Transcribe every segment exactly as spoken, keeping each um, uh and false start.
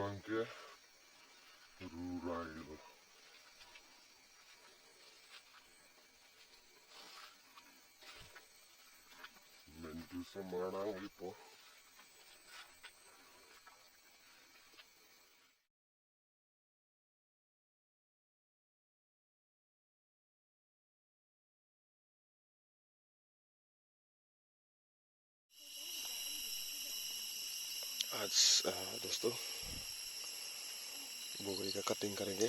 Anke rurai lo. Mendu semarang lipo. आज, अ, दोस्तों, बोगरी का कटिंग करेंगे।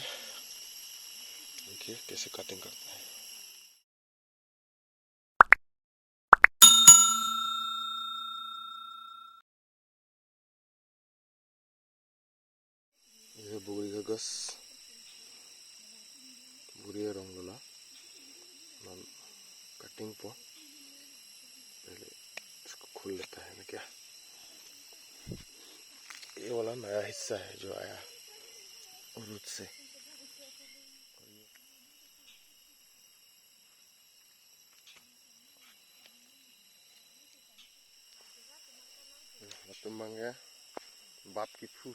देखिए कैसे कटिंग करते हैं। ये बोगरी का गस, बोगरी arong lo la, non cutting po, पहले इसको खोल लेता है ना क्या। ये वाला नया हिस्सा है जो आया रूट से। Latum abang ke bap kephu.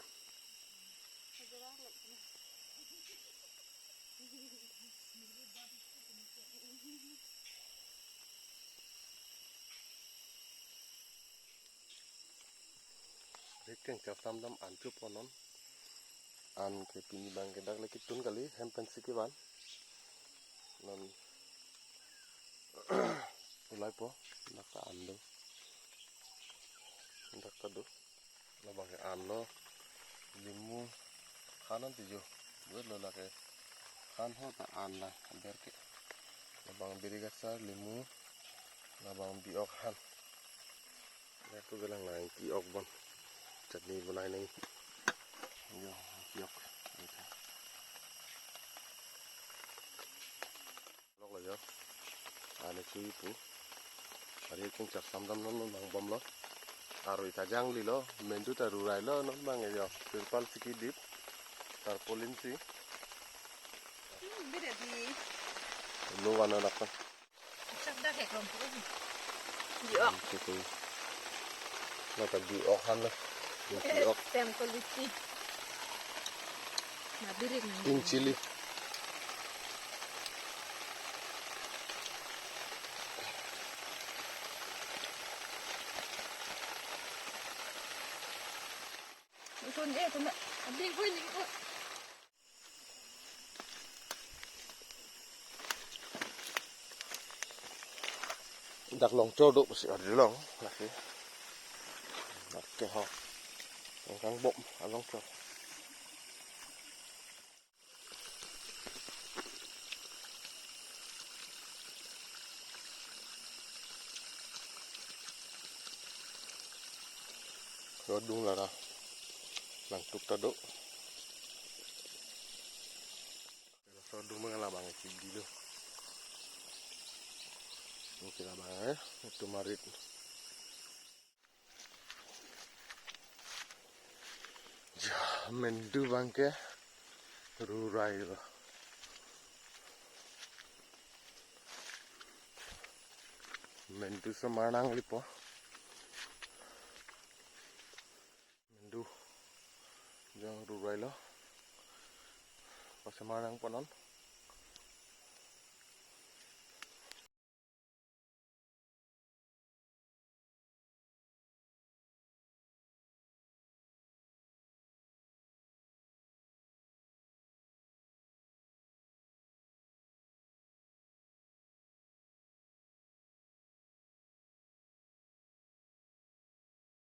Rik kengchar samdam an chopo non. An ke pini abang ke dak le ketun kali, hem pensi kevan. Non ulai po, dak ta an do. Dak ta do. Labang ke an lo. Limu han an tijo. Buat lo lake. Han ho ta an la, ber ke. Labang biri gasa, limu, labang biok han. Dak tu bilang nang biok bon. Chutney bonai nang. Yo, biok. Lok lo jo. Ane chui pu. Ari kengchar samdam non non bang bom lo. Aroi ta jangli lo, mendu ta rurai lo non abang jo. Tirpal si kedip. Tarpaulin si. Hmm, bida di. Lo wana dapat. Chak dak hek rom pu. Biok. Oke, oke. Nata biok han lo. Biok. Same quality. Na birik na. Pink chili. Usun eh, tuna. Abing ko ini ko. Dak longchor do si arjulong lasi. Dak ke ho. Kang bom alongchor. Rodung lara. Langtuk ta do. Laso dung abang labang isi dilo. Oke labang eh, itu marit. Ja, mendu abang ke rurai lo. Mendu semarang lipo. Mendu jang rurai lo. Pasemarang po non.